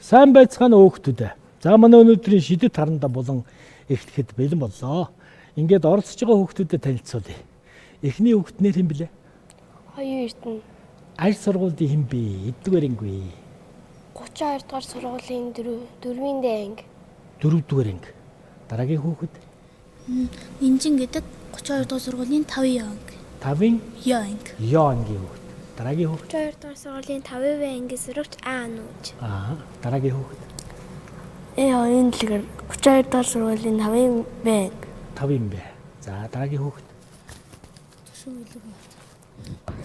Сайн байцгаана хүүхдүүд ээ. За манай өнөөдрийн шидэт харандаа болон эхлэхэд бэлэн боллоо. Ингээд оролцож байгаа хүүхдүүдэд танилцуулъя. Эхний хүүхд нэр хэн блэ? Хоёрын Эрдэнэ. Аль сургуулийн хэн бэ? Эддүгээр анги. 32 дугаар сургуулийн 4-р Д анги. 4-р анги. Дараагийн хүүхэд? Инжин гэдэг 32 дугаар сургуулийн 5-ын Ё анги. 5-ын Ё анги. Ё ангийн хүүхэд. Дараагийн хүүхэд? 32 дугаар сургуулийн 5-ын В ангийн сурагч А нүүж. Аа, дараагийн хүүхэд? Оюун дэлгэр 32 дугаар сургуулийн 5-ын Б анги. 5-ын Б. За, дараагийн хүүхэд? Тушин үлэг.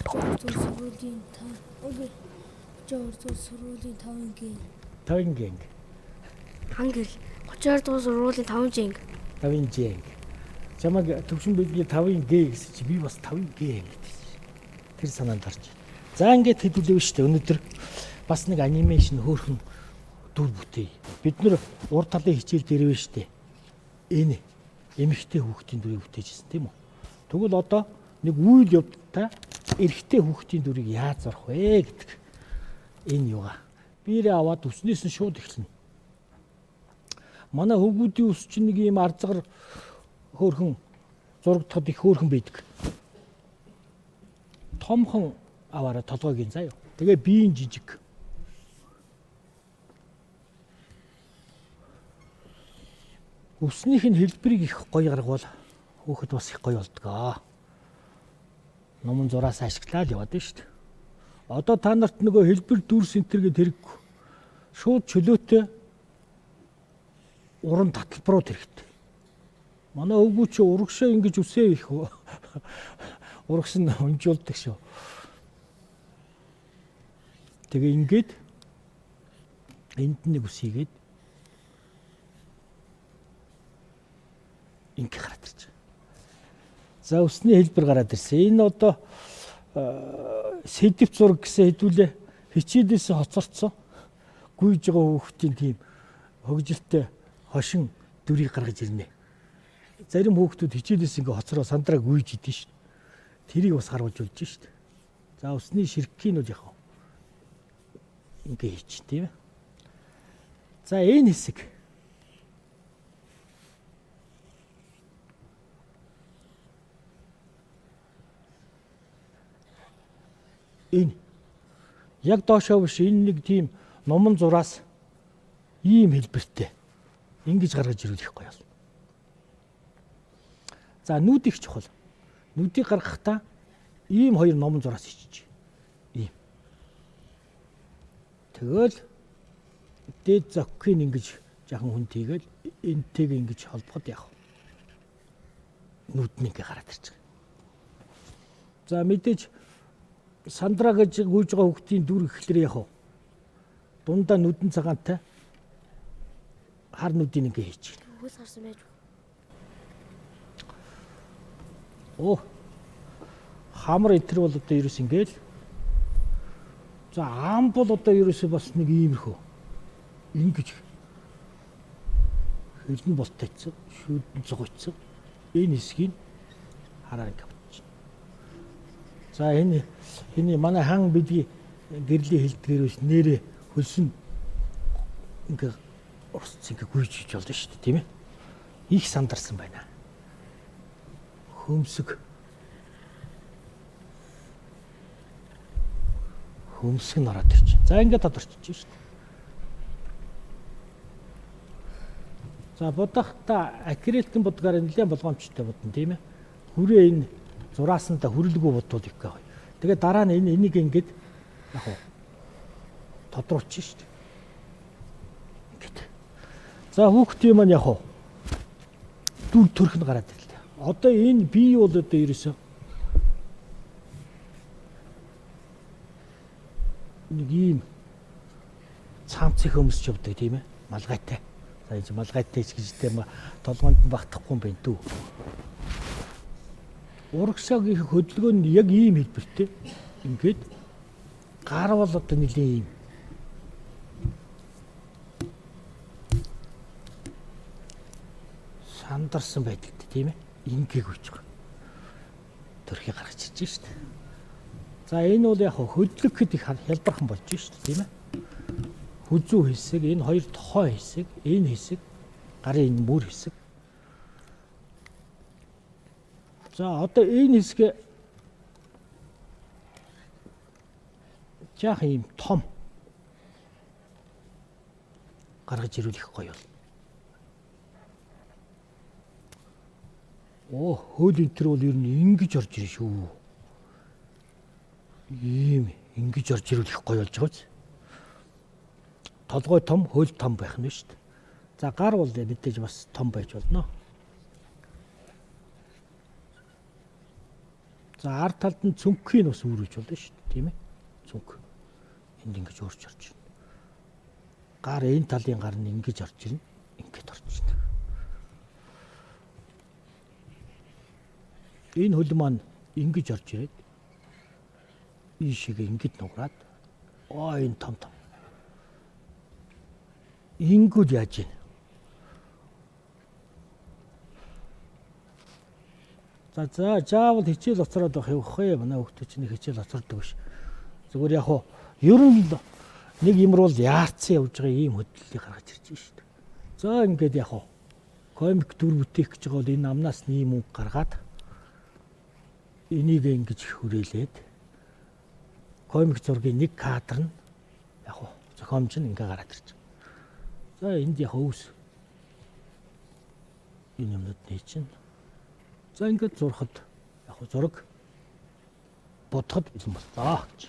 32 дугаар сургуулийн 5 32 дугаар сургуулийн 5-ын Г. 5-ын Г анги. Ангел 32 дугаар сургуулийн 5-ын Ж анги. 5-ын Ж анги. Чамайг Төвшин бэлгийн 5-ын Г гэсэн чи би бас 5-ын Г анги гэсэн. Тэр санаанд орж. За ингээд хэдүүлээв шүү дээ. Өнөөдөр бас нэг анимашн хөөрхөн дүр бүтээе. Бид нэр урд талын хичээл дээр вэ шүү дээ. Энэ эмэгтэй хүүхдийн дүрийг бүтээжсэн тийм үү? Тэгвэл одоо нэг үйл явдалтай эрэгтэй хүүхдийн дүрийг яаж зорох вэ гэдэг энэ юугаа. Биерээ аваад үснээс нь шууд эхэлнэ. Манай хөвгүүдийн үс чинь нэг ийм арзгар хөөрхөн зурагдахад их хөөрхөн байдаг. Томхон аваараа толгойг нь заяа. Тэгээ биеийн жижиг. Үснийх нь хэлбэрийг их гоё гаргавал хөөхөд бас их гоё болдгоо. Номон зураас ашиглаад яваад байна шүү дээ. Одоо та нарт нөгөө хэлбэр дүрс энтер гэд хэрэггүй. Шууд чөлөөтэй уран таталбарууд хэрэгтэй. Манай өвгүү чи урагшаа ингэж үсээ их урагш нь унжуулдаг шүү. Тэгээ ингээд энд нэг үсийгээд ингээ гараад ирж байгаа. За үсний хэлбэр гараад ирсэн. Энэ одоо сэдэв зураг гэсэн хэдүүлээ хичээлээс хоцорцсон гүйж байгаа хүүхдийн тийм хөгжилтэй хошин дүрийг гаргаж ирнэ. Зарим хүүхдүүд хичээлээс ингээ хоцроо сандраа гүйж идэв шүү. Тэрийг бас гаргаж болж шүү. За усны ширхгийг нь яг ингээ хийчих тийм ээ. За энэ хэсэг. Энэ яг доошоо биш энэ нэг тийм номон зураас ийм хэлбэртэй ингэж гаргаж ирүүл их гоё болно. За нүд их чухал. Нүдийг гаргахдаа ийм хоёр номон зураас ичиж. Ийм. Тэгэл дээд зоккийг ингэж жаахан хүн тийгээл энтэйг ингэж холбоход яах вэ? Нүд нь ингээ гараад ирж байгаа. За мэдээж сандраа гэж гүйж байгаа хүүхдийн дүр гэхлээр яах вэ? Дундаа нүдэн цагаантай хар нүдийг ингээ хийчих. Хөлс гарсан байж. Оо. Хамар энтер бол одоо ерөөс ингээл. За аам бол одоо ерөөсөө бас нэг иймэрхүү. Ингэж хөлн болтойцсон, шүүдэн зогоцсон. Энэ хэсгийг хараа ингээ бодчих. За энэ манай хан бидгийн гэрлийн хэлдгээр биш нэрээ хөлсөн ингээ урсц ингээ гүйж хийж болно шүү дээ, тийм ээ. Их сандарсан байна. Хөмсөг. Хөмсөг нь ороод ирчих. За ингээд тодорчиж шүү дээ. За будахта акрилтэн будгаар нэлээд болгоомжтой будна, тийм ээ. Хүрээ энэ зураасандаа хүрэлгүй будвал их гоё. Тэгээ дараа нь энийг ингээд яг уу тодруулчих шүү дээ. Ингээд. За хүүхдийн маань яг уу дүр төрх нь гараад ирлээ. Одоо энэ бие бол одоо ерөөсөө нэг ийм цамцыг өмсч явдаг, тийм ээ. Малгайтай. За энэ малгайтай ч гэж тийм толгоонд нь багтахгүй юм байна дүү. Урагшаагийн хөдөлгөөн нь яг ийм хэлбэртэй. Ингээд гар бол одоо нэлийн ийм сандарсан байдалтай, тийм ээ. Ингээ гүйж байгаа. Төрхийг гаргаж ирж шүү дээ. За энэ бол яг хөдлөгөхөд их хялбархан болж шүү дээ, тийм ээ. Хүзүү хэсэг, энэ хоёр тохой хэсэг, энэ хэсэг, гарын энэ мөр хэсэг. За одоо энэ хэсгээ жаахан ийм том гаргаж ирүүл их гоё бол. Оо, хөл энэ төр бол ер нь ингэж орж ирнэ шүү. Ийм ингэж орж ирүүл их гоё болж байгаа биз? Толгой том, хөл том байх нь шүү дээ. За гар бол мэдээж бас том байж болно. За ард талд нь цүнхийг бас үүрүүлж болно шүү дээ, тийм ээ? Цүнх. Энд ингэж өөрч орж ирнэ. Гар энэ талын гар нь ингэж орж ирнэ. Ингээд орж ирнэ. Энэ хөл маань ингэж орж ирээд ийшээгээ ингэж нуграад аа энэ том том. Ингүүд яаж ийн? За за жаавал хичээл оцроод байх явах ээ. Манай хүүхдүүд чинь хичээл оцордог биш. Зүгээр яг хуу ер нь нэг юмруу яарцсан явж байгаа ийм хөдлөлийг гаргаж ирж байна шүү дээ. За ингээд яг хуу комик дүр бүтээх гэж байгаа бол энэ амнаас ийм үг гаргаад энийг ингэж хүрээлээд комик зургийн нэг кадр нь яг хуу зохиомж нь ингээ гараад ирж байгаа. За энд яг өвс энэ юмнууд нэ чинь. За ингээд зурхад яг зураг бодоход бэлэн боллоо гэж.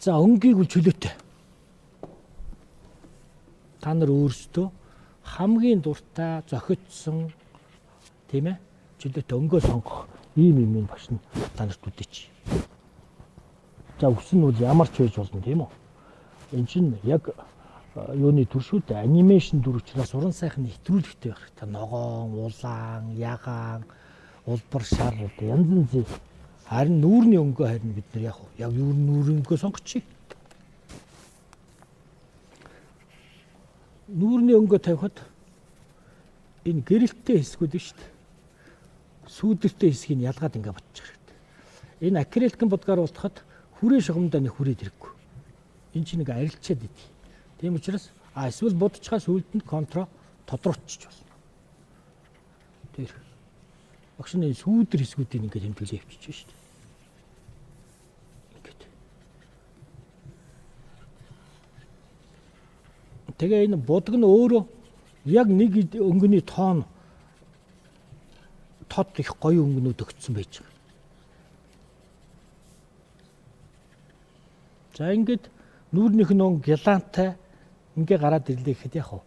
За өнгийг үл чөлөөтэй. Та нар өөрсдөө хамгийн дуртай зохицсон тийм ээ чөлөөтэй өнгөө сонгох ийм юм багш нь та нарт үдээч. За үс нь бол ямар ч байж болно тийм үү? Энд чинь яг юуны төр шүү дээ. Анимашн дүр учраас уран сайхан нэвтрүүлэгтэй байх хэрэгтэй. Ногоон, улаан, ягаан, улбар шар янз янзын. Харин нүүрний өнгөө харин бид нар яг юу нүүрийн өнгөө сонгочих. Нүүрний өнгөө тавихад энэ гэрэлттэй хэсгүүд шүү дээ. Сүүдэртэй хэсгийг ялгаад ингээ ботчих хэрэгтэй. Энэ акриликэн будгаар болтоход хүрээ шугамдаа нэг хүрээд ирэхгүй. Энэ чинь нэг арилчаад идэв. Тийм учраас эсвэл будчихаа сүүлд нь контро тодруулчих болно. Тэр багш нь сүүдэр хэсгүүдийг ингээд тэмдэглээ явчихж шүү дээ. Ингээд. Тэгээ энэ будаг нь өөрөө яг нэг өнгөний тоон тод их гоё өнгөнүүд өгсөн байж байгаа. За ингээд нүүрнийх нь өнгө гялантай ингээ гараад ирлээ гэхэд яг уу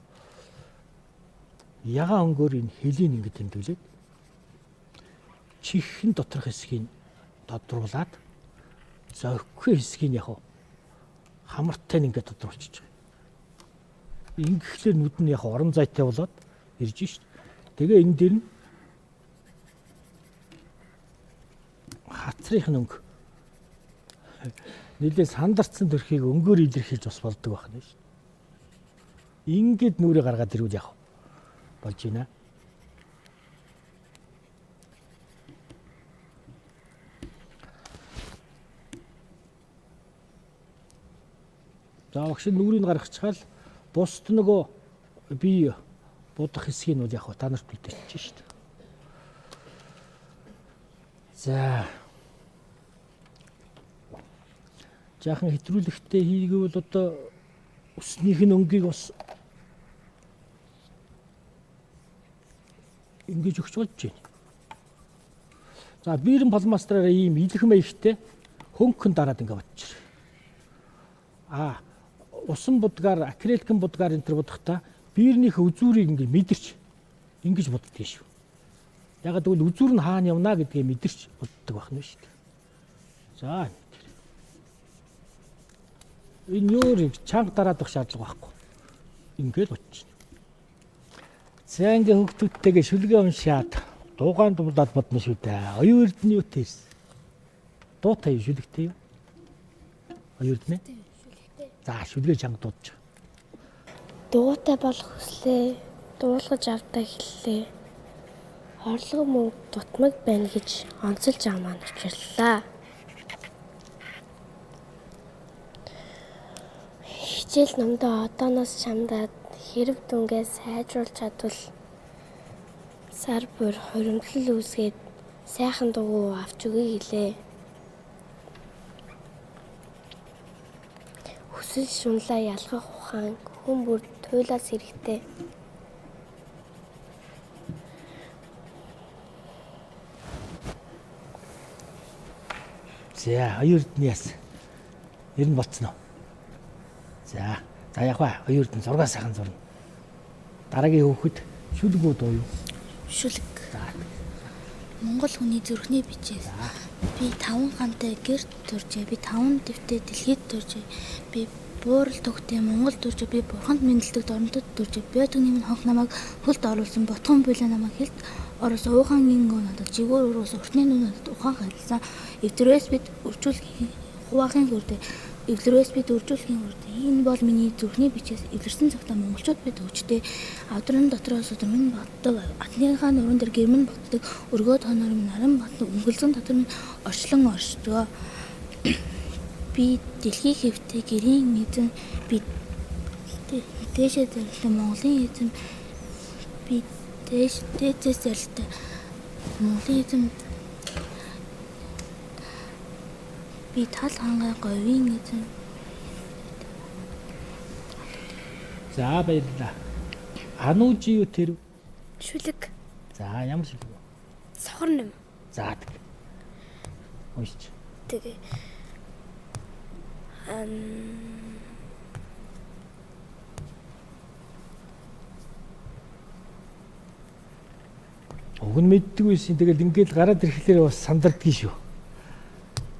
ягаан өнгөөр энэ хөлийг ингэ тэмдэглээд чихэн доторх хэсгийг тодруулаад зохихгүй хэсгийг яг уу хамартай нь ингээ тодруулчих байгаа. Ингэхлээр нүд нь яг орон зайтай болоод ирж шít. Тэгээ энэ дээр нь хацрынх нь өнгө нэлээ сандарцсан төрхийг өнгөөр илэрхийлж бас болдог байх нь шүү. Ингээд нүрээ гаргаад ирвэл яг болж байна. За багш нүрийг гаргачихвал бусд нөгөө би будах хэсгийг нь бол яг та нарт үлдээчих шүү дээ. За жаахан хэтрүүлэгтэй хийгээвэл одоо өснийх нь өнгийг бас ингэж өгч болж байна. За бирэн пломастраараа ийм илэх маягтай хөнгөн дараад ингэ бодчих. А усан будгаар акриликэн будгаар энэ төр будахта бирнийх үзүүрийг ингэ мэдэрч ингэж буддаг шүү. Яг гэвэл үзүүр нь хаана явна гэдгээ мэдэрч буддаг байх нь шүү дээ. За энэ юу чанга дараад байх шаардлага байхгүй. Ингээл бодчихно. За ингээ хүүхдүүдтэйгээ шүлгээ уншаад дуугаан дуулаад бодно шүү дээ. Оюун эрдэнэ юутай ирсэн? Дуутай юу шүлэгтэй юу? Оюун эрдэнэ? Шүлэгтэй. За шүлгээ чанга дуудаж. Дуутай болох хүслээ дуулгаж авдаа хэллээ. Орлого мөнгө дутмаг байна гэж онцолж байгаа маань учирлаа. Хичээл номдоо одооноос чамдаад хэрэв дүнгээ сайжруулж чадвал сар бүр хуримтлал үүсгээд сайхан дугуй авч өгье гэлээ. Хүсэл шунлаа ялгах ухаан хүн бүр туйлаас хэрэгтэй. За, оюун эрдэнэ яасан? Нэр нь болцсон уу? За, за яг ба оюун эрдэнэ зураг сайхан зурна. Дараагийн хүүхэд шүлэг үү дуу юу? Шүлэг. За. Монгол хүний зүрхний бичээс. Би таван гантай гэрт төржээ. Би таван дэвтэй дэлхийд төржээ. Би буурал төгтэй Монгол төржээ. Би бурханд мэндэлдэг доронтод төржээ. Бөтгөний минь хонх намайг хөлд оруулсан. Ботхон буйлаа намайг хилд оруулсан. Уухан гингөө надад жигүүр уруулсан. Уртны нүн надад ухаан харилсан. Эвдрээс бид өрчүүлэх хуваахын хүрдэ. Эвлэрээс бид өржүүлэхийн хүрдэ. Энэ бол миний зүрхний бичээс эвлэрсэн цагтаа монголчууд бид өвчтэй. Авдрын дотроос өдөр минь боддог. Атныхаа нуруунд дээр гэрмэн боддог. Өргөө тоноор минь наран боддог. Өнгөлзөн дотор минь орчлон оршдгоо. Би дэлхийн хэвтэй гэрийн эзэн, би дээшээ зорилттой Монголын эзэн, би дээшээ зорилттой Монголын эзэн, би тал хангай говийн эзэн. За, баярлалаа. Анууж юу тэр? Шүлэг. За, ямар шүлэг вэ? Сохор нэм. За, тэг. Уншич. Тэгээ. Уг нь мэддэг байсан. Тэгэл ингээл гараад ирэхлээр бас сандардгийг шүү.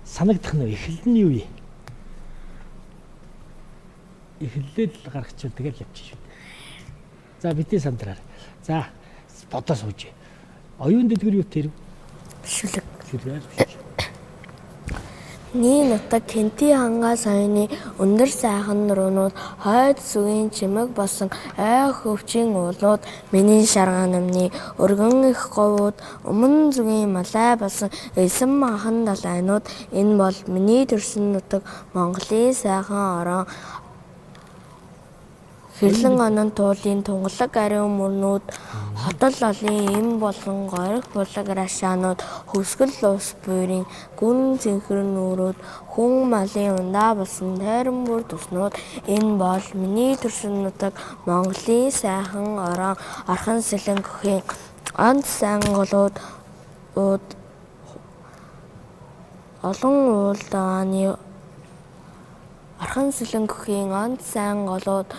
Санагдах нь эхлэл нь юу вэ? Эхлэлээ л гаргачихвал тэгэл явчих шүү. За, битгий сандраар. За, бодоо сууж. Оюун дэлгэр юу тэр? Шүлэг. Шүлгээр биш. Миний нутаг Кенти хангай соёны өндөр сайхан нуруунууд, хойд сүгийн чимэг болсон ой хөвчийн уулууд, миний шаргаан намны өргөн их говууд, өмнө зүгийн малай болсон элсэн махан далайнууд, энэ бол миний төрсөн нутаг Монголын сайхан орон. Хэрлэн онон туулын тунгалаг ариун мөрнүүд, хотол олон эм болгон горих булаг рашаанууд, хөвсгөл ус буйрын гүн цэнхэр нүүрүүд, хүн малын ундаа болсон тойрон бүр туснууд, энэ бол миний төрсөн нутаг Монголын сайхан орон. Орхон сэлэн көхийн онц сайн голууд олон уул дааны орхон сэлэн көхийн онц сайн голууд,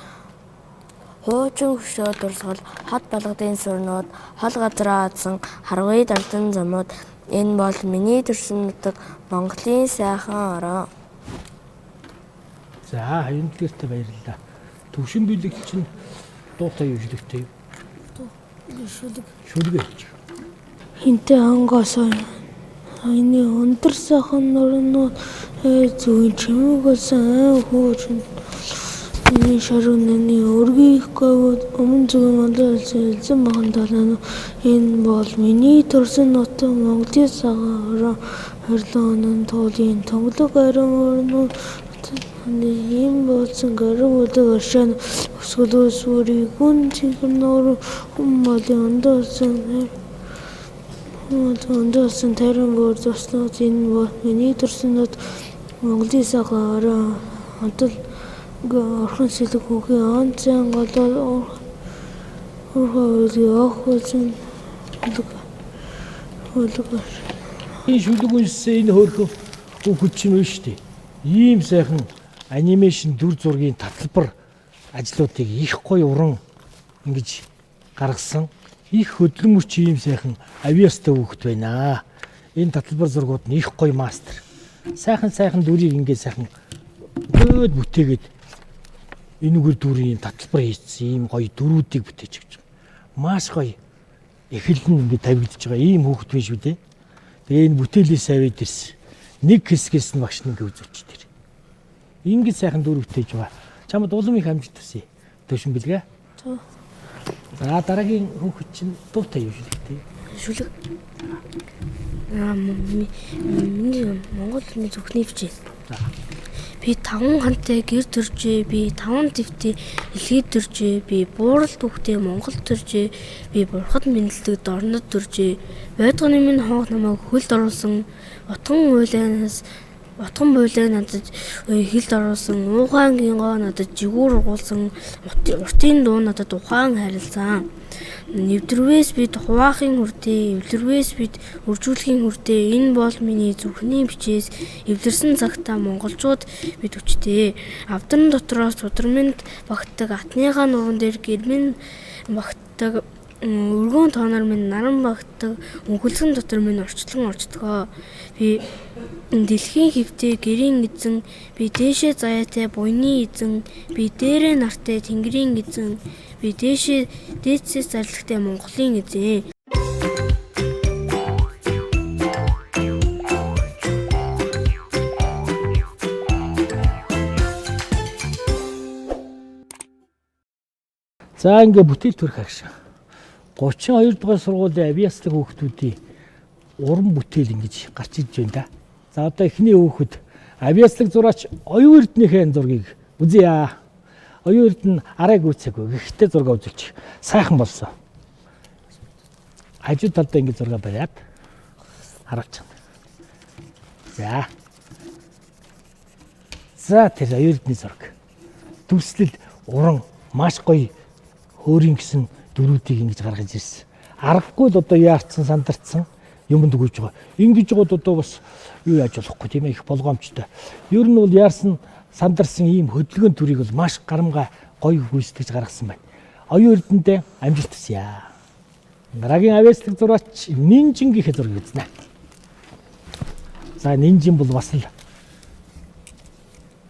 хуучин хөшөө дурсгал, хот болгодын сүрнүүд, хол газраа адсан харвын дардан замууд, энэ бол миний төрсөн нутаг Монголын сайхан орон. За, оюун дэлгэртэй баярлалаа. Төвшин бүлэг чинь дуутай юу шүлэгтэй юу? Шүлэг. Шүлэг хэлж. Хинтээ хангаас энэ өндөр сайхан нурнууд зүгийн чимэг болсон ай хуучин миний шарууны өргөн их говьуд, өмнө зүгийн малай болсон элсэн махан далайнууд, энэ бол миний төрсөн нутаг Монголын сайхан орон. Хорилон онон туулын тунгалаг ариун мөрнүүд, ийм болсон гариг бүлэг оршин өсгөл ус бүрийн гүн цэнхэр нууруу, хүн малын ондоо болсон тайран бүр туснууд, энэ бол миний төрсөн нутаг Монголын сайхан орон. Хотол орхон сэлэг хүүхэн он сайн голоор урхаа үйлгийн ох болсон бүлэг. Энэ шүлэг үнсээ энэ хөөрхөн хүүхэд чинь биш үү? Ийм сайхан анимашн дүр зургийн таталбар ажлуудыг их гоё уран ингэж гаргасан. Их хөдөлмөрч ийм сайхан авиастай хүүхэд байна. Энэ таталбар зургууд нь их гоё мастер. Сайхан сайхан дүрийг ингээд сайхан өөд бүтээгээд энүүгээр дүрийн таталбар хийсэн ийм гоё дүрүүдийг бүтээж өгч байгаа. Маш гоё эхлэл нь ингээд тавигдчихж байгаа ийм хүүхэд биш үү те. Тэгээ энэ бүтээлээс аваад ирсэн. Нэг хэсгээс нь багш нь ингээд үзүүлж тэр. Ингээд сайхан дүр бүтээж байгаа. Чамд улам их амжилт хүсье. Төвшин бэлгээ. За, дараагийн хүүхэд чинь дуутай юу шүлэгтэй? Шүлэг. Миний Монгол хүний зүрхний бичээс. За. Би 5 хантай гэр төржээ. Би 5 дэвтэй дэлхийд төржээ. Би буурал түүхтэй Монгол төржээ. Би бурхад мэндэлдэг дорнод төржээ. Байдганы минь хонх намайг хөлд оруулсан. Утган уйланаас Утган буйлаа надад хилд оруулсан, уухайн гингоо надад жигүүр ургуулсан, уртын дуу надад ухаан харилцсан. Нэвтрвээс бид хуваахын хүртээ, эвлэрвээс бид үржүүлэхийн хүртээ энэ бол миний зүрхний бичээс эвлэрсэн цагтаа монголчууд бид хүчтэй. Авдран дотроос судармэнд багтдаг, атныхаа нуруунд дээр гэрмэн багтдаг, өргөн тооноор минь наран багтдаг, өнхөлгөн дотор минь орчлон орчдгоо. Би дэлхийн хэвтээ гэрийн эзэн, би дээшээ заяатай буйны эзэн, би дээрээ нартай тэнгэрийн эзэн, би дээшээ дээдсээс зарлагтай Монголын эзэн. За ингээ бүтээл төрөх агш. 32 дугаар сургуулийн авиаслаг хүүхдүүдийн уран бүтээл ингэж гарч ирж байна да. За одоо эхний хүүхэд авиаслаг зураач Оюун Эрдэнэхийн зургийг үзье. Оюун Эрдэнэ арай гүйцээгүй. Гэхдээ зураг үзүүлчих. Сайхан болсон. Хажуу талдаа ингэж зураг бариад харуулчих. За. За тэр Оюун Эрдэнэний зураг. Дүрслэл уран маш гоё хөөрийн гэсэн дөрүүдийг ингэж гаргаж ирсэн. Аргагүй л одоо яарцсан, сандарцсан юмд гүйж байгаа. Ингэж гоод одоо бас юу яаж болохгүй тийм их болгоомжтой. Ер нь бол яарсан, сандарсан ийм хөдөлгөөн төрийг бол маш гарамгаа гоё гүйцэтгэж гаргасан байна. Оюун Эрдэнэтэй амжилт хүсье. Дараагийн авиаслаг зураач Нинжингийнхээ зургийг үзнэ. За Нинжин бол бас л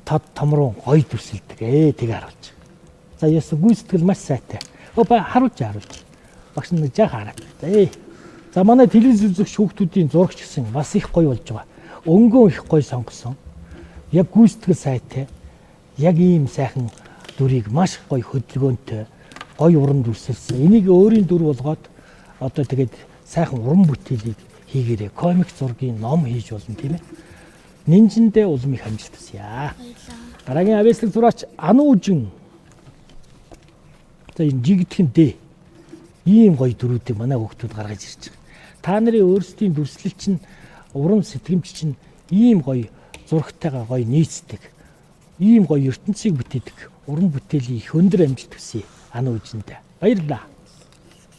тод томрон гоё дүрсэлдэг. Тэгээ харуулж. За яасан гүйцэтгэл маш сайтай. Опа харуулж харуулж. Багш нэг жаа хараад. За манай телевиз үзэгч хүүхдүүдийн зурагч гэсэн бас их гоё болж байгаа. Өнгөө их гоё сонгосон. Яг гүйцэтгэл сайтай. Яг ийм сайхан дүрийг маш гоё хөдөлгөөнтэй гоё уран дүрсэлсэн. Энийг өөрийн дүр болгоод одоо тэгээд сайхан уран бүтээлийг хийгээрэй. Комик зургийн ном хийж болно тийм ээ. Нинжиндээ улам их амжилт хүсье. Дараагийн авиаслаг зураач Ануужин. За энэ жигдхэн дээ. Ийм гоё дүрүүдийг манай хүүхдүүд гаргаж ирж байгаа. Та нарын өөрсдийн дүрслэл чинь уран сэтгэмж чинь ийм гоё зурагтайгаа гоё нийцдэг. Ийм гоё ертөнцийг бүтээдэг. Уран бүтээлийн их өндөр амжилт хүсье. Ануужиндээ. Баярлалаа.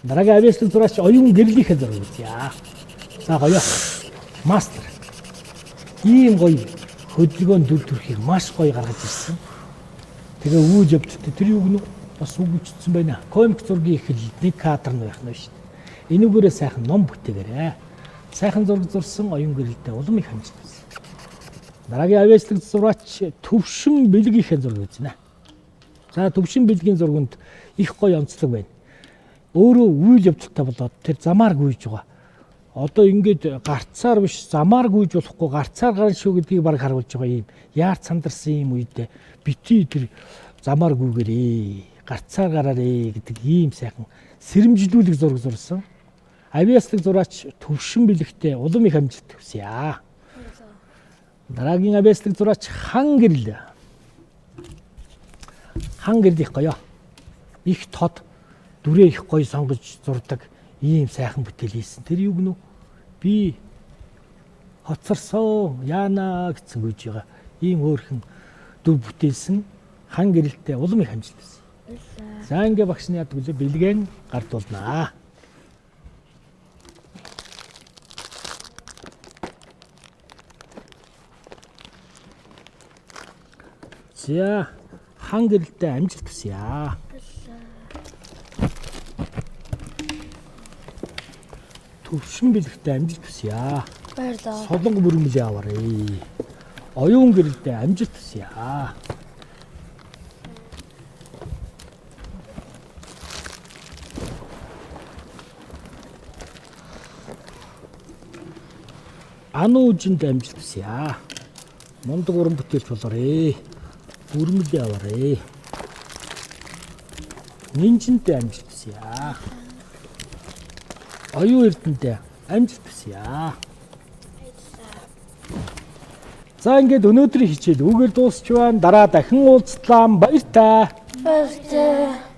Дараагийн авиаслаг зураач Оюун гэрлийнхээ зураг үзье. За гоё. Мастер. Ийм гоё хөдөлгөөн дүр төрхийг маш гоё гаргаж ирсэн. Тэгээ үйл явдалтай тэр юу гэнэ бас үгүйчсэн байна. Комик зургийн эхлэл нэг кадр нь байх нь шүү дээ. Энүүгээрээ сайхан ном бүтээгээрэй. Сайхан зураг зурсан Оюун гэрэлтэй улам их амжилт хүсье. Дараагийн авиаслаг зураач Төвшин бэлгийнхээ зураг үзнэ. За Төвшин бэлгийн зурганд их гоё онцлог байна. Өөрөө үйл явдалтай болоод тэр замаар гүйж байгаа. Одоо ингээд гарцаар биш замаар гүйж болохгүй гарцаар гарна шүү гэдгийг баг харуулж байгаа юм. Яарч сандарсан юм үед бити тэр замаар гүйгээрээ, гарцаар гараарэ гэдэг ийм сайхан сэрэмжлүүлэг зураг зурсан. Авиаслаг зураач Төвшин бэлэгтэй улам их амжилт хүсье. Дараагийн авиаслаг зураач Хан гэрэл. Хан гэрэл их гоё. Их тод дүрээ их гоё сонгож зурдаг ийм сайхан бүтээл хийсэн. Тэр юу гэнэ? Би хоцорсон яана гэсэн гүйж байгаа. Ийм хөөрхөн дүр бүтээлсэн Хан гэрэлтэй улам их амжилт хүсье. За ингээ багш нь яадаг вэ? Бэлгэн гардуулнаа. За Хан гэрэлтэй амжилт хүсье. Төвшин бэлэгтэй амжилт хүсье. Баярлалаа. Солонго бүрмэлээ аваарэ. Оюун гэрэлтэй амжилт хүсье. Ануужинд амжилт хүсье. Мундаг уран бүтээлч болоорой. Бүрмэлээ аваарэ. Нинжиндээ амжилт хүсье. Оюун Эрдэнэтэй амжилт хүсье. За ингээд өнөөдрийн хичээл үүгээр дуусч байна. Дараа дахин уулзлаа. Баяртай. Баяртай.